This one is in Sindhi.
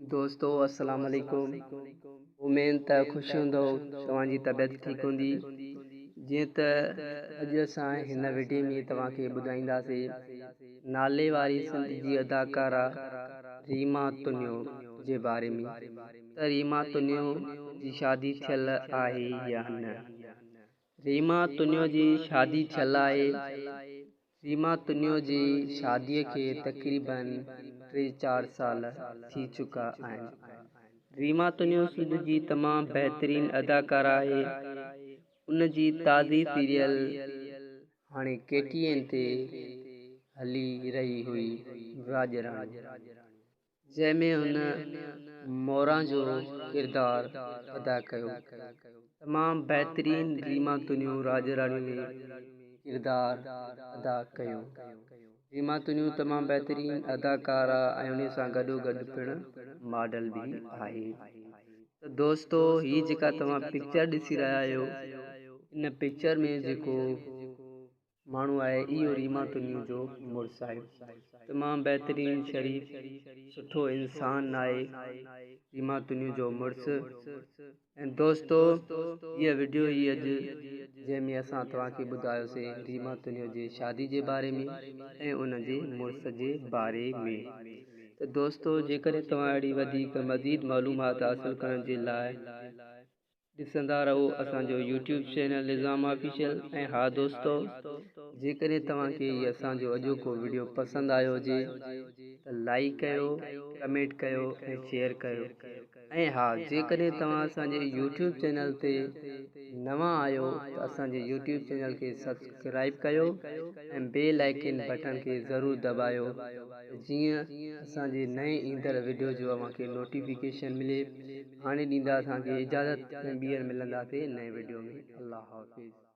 دوستو السلام عليڪم اميد ته خوش هوندؤ توهان جي طبيعت ٺيڪ هوندي جيئن ته اڄ اسان هن وڊيو ۾ توهان کي ٻڌائينداسين نالي واري سنڌ جي اداڪارا ريما تنيو جي باري ۾ ته ريما تنيو جي شادي ٿيل آهي يا نه. ريما تنيو جي شادي ٿيل آهي. ريما تنيو جي شاديء کي تقريبن ٽي چار سال ٿي چڪا آهن. ريما تنيو سنڌ جي تمام بهترين اداڪاره آهي. ان جي تازي سيريل هاڻي ڪي ٽي اين تي هلي رهي هئي راڄ راڻي. جنهن ۾ هن موران جو ڪردار ادا ڪيو. تمام بهترين ريما تنيو راڄ راڻي ۾ ڪردار ادا ڪيو. ريما تنيو تمام بهترين اداڪاره ۽ انهي سان گڏو گڏ پڻ ماڊل به آهي. ته دوستو هي جيڪا توهان پڪچر ڏسي رهيا آهيو ان پڪچر ۾ جيڪو ماڻهو آهي اهو ريما تنيو جو مڙس آهي تمام بهترين شريف سٺو انسان آهي ريما تنيو جو مڙس ۽ دوستو هيء وڊيو هئي اڄ جنهن ۾ اسان توهان کي ٻڌايوسين ريما تنيو جي شادي جي باري ۾ ۽ ان جي مڙس جي باري ۾ ته دوستو جيڪڏهن توهان اهڙي وڌيڪ مزيد معلومات حاصل ڪرڻ جي لاء ڏسندا رهو اسان جو يوٽيوب چينل نظام آفيشل ۽ ها دوستو جيڪڏهن توهان کي هي اسان جو اڄوڪو وڊيو پسند آيو هجي ته لائيڪ ڪيو ڪمينٽ ڪيو ۽ شيئر ڪيو ۽ ها جيڪڏهن توهان اسان جي يوٽيوب چينل تي نوان آهيو ته اسان جي يوٽيوب چينل کي سبسڪرائيب ڪيو ۽ بيل آئيڪن بٽڻ کي ضرور دٻايو ته جيئن اسان جي نئين ايندڙ وڊيو جو اوهان کي نوٽيفڪيشن ملي. هاڻي ڏيندا اسان کي اجازت ۽ ٻيهر ملنداسين نئين وڊيو ۾ الله حافظ.